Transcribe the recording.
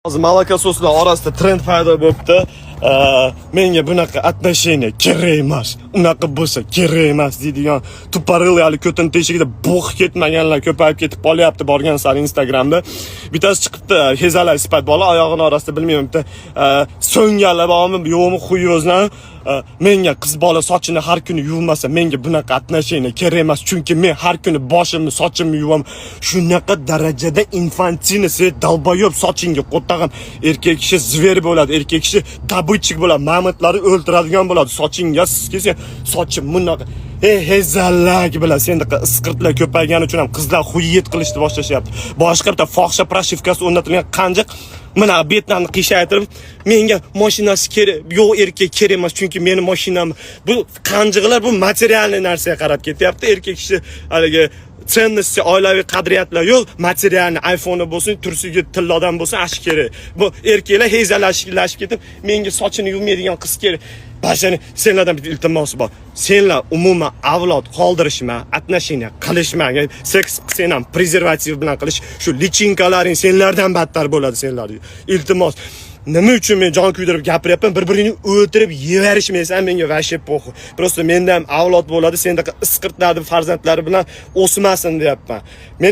Hozir молокосос lar orasida trend paydo bo'libdi. Menga bunaqa отношение kerak emas. Unaqa bo'lsa kerak emas deydigan тупорылый, hali ko'tini teshigida bo'x ketmaganlar ko'payib ketib qolyapti borgan sari Instagramda. Bittasi chiqibdi, hezalak sifat bola, oyog'ini orasida, bilmayman, bitta so'nganlar bormi, yo'qmi, хуй o'zidan. Menga qiz bola sochini har kuni yuvmasa, menga bunaqa отношение kerak emas, chunki men har kuni boshimni, sochimni yuvaman. Shunaqa darajada инфантильный, sen долбоёб, sochingga qo'tag'im. Erkak kishi зверь bo'ladi, erkak kishi добытчик bo'ladi, mamontlarni o'ltiradigan bo'ladi. Sochingga kelsa, sochim bunaqa. Ey hezalak bilan sendaqa isqirtlar ko'paygani uchun ham qizlar хуеть qilishni boshlashyapti. Boshqa bitta fohisha прошивка si o'rnatilgan qanjiq mana betlarni qiyshaytirib, menga mashinasi kerak yo'q, erkak kerak emas, chunki meni mashinam. Bu qanjiqlar bu материальный narsaga qarab ketyapti. Erkak kishi haligi ценности, oilaviy qadriyatlar yo'q, материальный, iPhone'i bo'lsin, tursiga tillodan bo'lsin, ash kerak. Bu erkaklar hezalashib ketib, menga sochini yuvmaydigan qiz kerak. Bashani, senlardan bitta iltimos bor. Senlar umuman avlod qoldirishma, отношения qilishma, seks qilsang ham prezervativ bilan qilish, shu личинка laring senlardan battar bo'ladi senlar. Iltimos. Nima uchun men jon kuydirib gapiryapman? Bir-biringni o'ltirib yeverishmaysan, menga вообще похуй. Просто menda ham avlod bo'ladi, sendaqa isqirtlarni farzandlari bilan o'smasin deyapman. Men